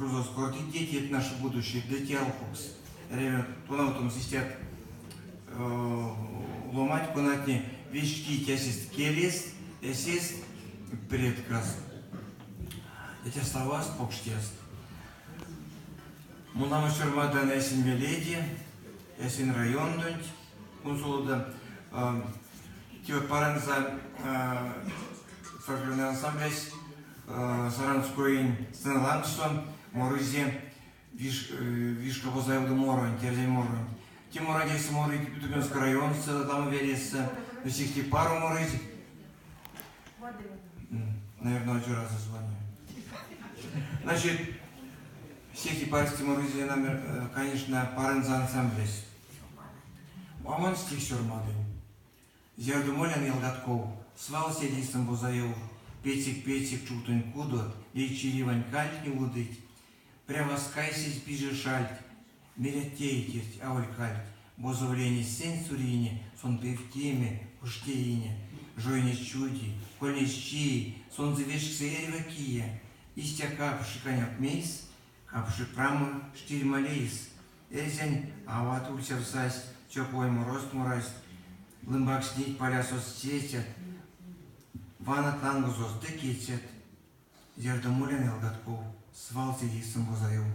Рузокс кортыть дети это наше будущее, ды те алкукс. Эряви тонавтомс истят ломанть, конатне вечкить эсест келест, эсест предкаст, тетяст-аваст, покштяст. Мон ламо сёрмадан эсень веледе, эсень райондонть кунсолодо. Те вот Парынза фольклорной ансамблясь Саранскоень сцена лангсо морызе Вишка Бозаевдо моронть, эрзянь моронть. Те мородесь морыть Дубенской районсо, ламо велесэ, но сехте паро морыть. Наверное, один раз звоню. Значит, сехте парсте морызе, конечно, Парынза ансамблясь. А мон стих сёрмадынь. Зярдо молян ялгат ков, свал седейсэм Бозаев, пецек-пецек чувтонь кудот, лей чиревань кальтне удыть, пряваст кайсезь пиже шальть, мерят тейтерть, аволь кальть, Бозовлейнесь сэнь сурине, сон певтеме, куштеине, жойнесь чуди, кольнесь чии, сонзэ вешксы эрьва кие, истя капши конят мейс, капши прамо штирьма лейс. Эрзянь ават ульцяв састь, цёковой морост морасть, лымбакстнить палясост цецят, ванат лангозост ды кецят. Зярдо молян ялгат ков, свал седейсэм Бозаев.